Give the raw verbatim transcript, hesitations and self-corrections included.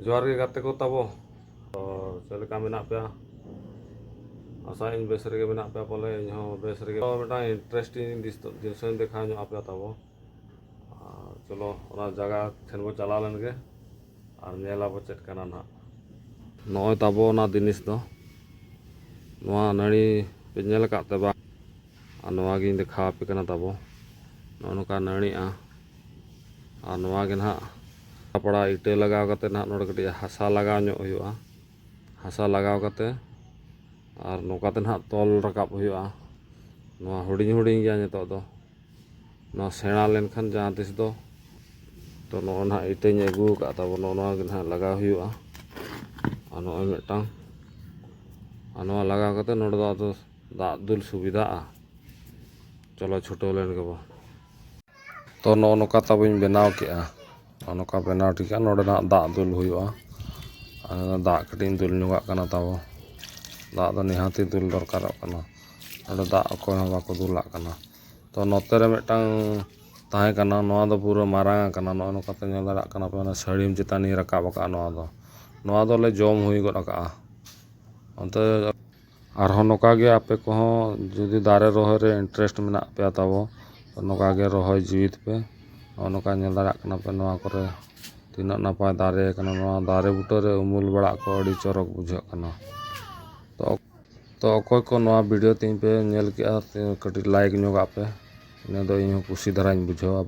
ᱡᱚᱦᱟᱨ ᱜᱮ ᱜᱟᱛᱮ ᱠᱚ ᱛᱟᱵᱚ᱾ ᱛᱚ, ᱪᱮᱫ ᱞᱮᱠᱟ ᱢᱮᱱᱟᱜ ᱯᱮᱭᱟ? ᱟᱥᱟᱭᱟᱹᱧ ᱵᱮᱥ ᱨᱮᱜᱮ ᱢᱮᱱᱟᱜ ᱯᱮᱭᱟ᱾ ᱵᱚᱞᱮ, ᱤᱧ ᱦᱚᱸ ᱵᱮᱥ ᱨᱮᱜᱮ᱾ ᱛᱚ, ᱢᱤᱫᱴᱟᱝ interesting ᱡᱤᱱᱤᱥ ᱫᱚ, ᱡᱤᱱᱤᱥ ᱦᱚᱸᱧ ᱫᱮᱠᱷᱟᱣ ᱧᱚᱜ ᱟᱯᱮᱭᱟ ᱛᱟᱵᱚ᱾ ᱟᱨ ᱪᱚᱞᱚ, ᱚᱱᱟ ᱡᱟᱭᱜᱟ ᱴᱷᱮᱱ ᱵᱚ ᱪᱟᱞᱟᱣ ᱞᱮᱱ ᱜᱮ ᱟᱨ ᱧᱮᱞ ᱟᱵᱚ ᱪᱮᱫ ᱠᱟᱱᱟ ᱱᱟᱦᱟᱜ᱾ ᱱᱚᱜᱼᱚᱭ ᱛᱟᱵᱚ ᱚᱱᱟ ᱡᱤᱱᱤᱥ ᱫᱚ, ᱱᱚᱣᱟ ᱱᱟᱹᱲᱤ ᱯᱮ ᱧᱮᱞ ᱟᱠᱟᱫ ᱛᱮ ᱵᱟᱝ? ᱟᱨ ᱱᱚᱣᱟ ᱜᱤᱧ ᱫᱮᱠᱷᱟᱣ ᱟᱯᱮ ᱠᱟᱱᱟ ᱛᱟᱵᱚ᱾ ᱱᱚᱜᱼᱚ ᱱᱚᱝᱠᱟ ᱱᱟᱹᱲᱤᱜᱼᱟ᱾ ᱟᱨ ᱱᱚᱣᱟ ᱜᱮ ᱱᱟᱦᱟᱜ ᱯᱟᱲᱟ ᱤᱴᱟᱹ ᱞᱟᱜᱟᱣ ᱠᱟᱛᱮ ᱱᱟᱦᱟᱜ ᱱᱚᱰᱮ ᱠᱟᱹᱴᱤᱡ ᱦᱟᱥᱟ ᱞᱟᱜᱟᱣ ᱧᱚᱜ ᱦᱩᱭᱩᱜᱼᱟ᱾ ᱦᱟᱥᱟ ᱞᱟᱜᱟᱣ ᱠᱟᱛᱮ ᱟᱨ ᱱᱚᱝᱠᱟ ᱛᱮ ᱱᱟᱦᱟᱜ ᱛᱚᱞ ᱨᱟᱠᱟᱵ ᱦᱩᱭᱩᱜᱼᱟ᱾ ᱱᱚᱣᱟ ᱦᱩᱰᱤᱧ ᱦᱩᱰᱤᱧ ᱜᱮᱭᱟ ᱱᱤᱛᱚᱜ ᱫᱚ᱾ ᱱᱚᱣᱟ ᱥᱮᱬᱟ ᱞᱮᱱᱠᱷᱟᱱ ᱡᱟᱦᱟᱸ ᱛᱤᱥ ᱫᱚ, ᱛᱚ, ᱱᱚᱜᱼᱚ ᱱᱟᱦᱟᱜ ᱤᱴᱟᱹᱧ ᱟᱹᱜᱩ ᱟᱠᱟᱫ ᱛᱟᱵᱚ, ᱱᱚᱜᱼᱚ ᱱᱚᱣᱟ ᱜᱮ ᱱᱟᱦᱟᱜ ᱞᱟᱜᱟᱣ ᱦᱩᱭᱩᱜᱼᱟ᱾ ᱟᱨ ᱱᱚᱜᱼᱚᱭ ᱢᱤᱫᱴᱟᱝ, ᱟᱨ ᱱᱚᱣᱟ ᱞᱟᱜᱟᱣ ᱠᱟᱛᱮ ᱱᱚᱰᱮ ᱫᱚ ᱟᱫᱚ ᱫᱟᱜ ᱫᱩᱞ ᱥᱩᱵᱤᱫᱷᱟᱜᱼᱟ᱾ ᱪᱚᱞᱚ, ᱪᱷᱩᱴᱟᱹᱣ ᱞᱮᱱ ᱜᱮᱵᱚ᱾ ᱛᱚ, ᱱᱚᱜᱼᱚ ᱱᱚᱝᱠᱟ ᱛᱟᱵᱚᱧ ᱵᱮᱱᱟᱣ ᱠᱮᱜᱼᱟ᱾ ᱱᱚᱜᱼᱚ ᱱᱚᱝᱠᱟ ᱵᱮᱱᱟᱣ ᱴᱷᱤᱠᱟ᱾ ᱱᱚᱰᱮ ᱱᱟᱦᱟᱜ ᱫᱟᱜ ᱫᱩᱞ ᱦᱩᱭᱩᱜᱼᱟ᱾ ᱟᱨ ᱫᱟᱜ ᱠᱟᱹᱴᱤᱡ ᱤᱧ ᱫᱩᱞ ᱧᱚᱜᱟᱜ ᱠᱟᱱᱟ ᱛᱟᱵᱚ᱾ ᱫᱟᱜ ᱫᱚ ᱱᱤᱦᱟᱹᱛᱤ ᱫᱩᱞ ᱫᱚᱨᱠᱟᱨᱚᱜ ᱠᱟᱱᱟ᱾ ᱱᱚᱰᱮ ᱫᱟᱜ ᱚᱠᱚᱭ ᱦᱚᱸ ᱵᱟᱠᱚ ᱫᱩᱞᱟᱜ ᱠᱟᱱᱟ᱾ ᱛᱚ, ᱱᱚᱛᱮ ᱨᱮ ᱢᱤᱫᱴᱟᱝ ᱛᱟᱦᱮᱸ ᱠᱟᱱᱟ, ᱱᱚᱣᱟ ᱫᱚ ᱯᱩᱨᱟᱹ ᱢᱟᱨᱟᱝ ᱟᱠᱟᱱᱟ᱾ ᱱᱚᱜᱼᱚ ᱱᱚᱝᱠᱟ ᱯᱮ ᱧᱮᱞ ᱫᱟᱲᱮᱭᱟᱜ ᱠᱟᱱᱟ ᱯᱮ, ᱚᱱᱟ ᱥᱟᱹᱲᱤᱢ ᱪᱮᱛᱟᱱ ᱤᱧ ᱨᱟᱠᱟᱵ ᱟᱠᱟᱫᱼᱟ ᱱᱚᱣᱟ ᱫᱚ᱾ ᱱᱚᱣᱟ ᱫᱚᱞᱮ ᱡᱚᱢ ᱦᱩᱭ ᱜᱚᱫ ᱟᱠᱟᱫᱼᱟ᱾ ᱚᱱᱛᱮ ᱟᱨᱦᱚᱸ ᱱᱚᱝᱠᱟ ᱜᱮ ᱟᱯᱮ ᱠᱚᱦᱚᱸ ᱡᱩᱫᱤ ᱫᱟᱨᱮ ᱨᱚᱦᱚᱭ ᱨᱮ interest ᱢᱮᱱᱟᱜ ᱯᱮᱭᱟ ᱛᱟᱵᱚ, ᱛᱚ ᱱᱚᱝᱠᱟ ᱜᱮ ᱨᱚᱦᱚᱭ ᱡᱤᱣᱤᱫ ᱯᱮ᱾ ᱱᱚᱜᱼᱚ ᱱᱚᱝᱠᱟ ᱧᱮᱞ ᱫᱟᱲᱮᱭᱟᱜ ᱠᱟᱱᱟ ᱯᱮ, ᱱᱚᱣᱟ ᱠᱚᱨᱮ ᱛᱤᱱᱟᱹᱜ ᱱᱟᱯᱟᱭ ᱫᱟᱨᱮ ᱠᱟᱱᱟ᱾ ᱱᱚᱣᱟ ᱫᱟᱨᱮ ᱵᱩᱴᱟᱹ ᱨᱮ ᱩᱢᱩᱞ ᱵᱟᱲᱟᱜ ᱠᱚ ᱟᱹᱰᱤ ᱪᱚᱨᱚᱠ ᱵᱩᱡᱷᱟᱹᱜ ᱠᱟᱱᱟ᱾ ᱛᱚ, ᱛᱚ ᱚᱠᱚᱭ ᱠᱚ ᱱᱚᱣᱟ video ᱛᱤᱧ ᱯᱮ ᱧᱮᱞ ᱠᱮᱜᱼᱟ, ᱛᱮ ᱠᱟᱹᱴᱤᱡ like ᱧᱚᱜᱟᱜ ᱯᱮ, ᱤᱱᱟᱹ ᱫᱚ ᱤᱧ ᱦᱚᱸ ᱠᱩᱥᱤ ᱫᱷᱟᱨᱟᱧ ᱵᱩᱡᱷᱟᱹᱣᱟ᱾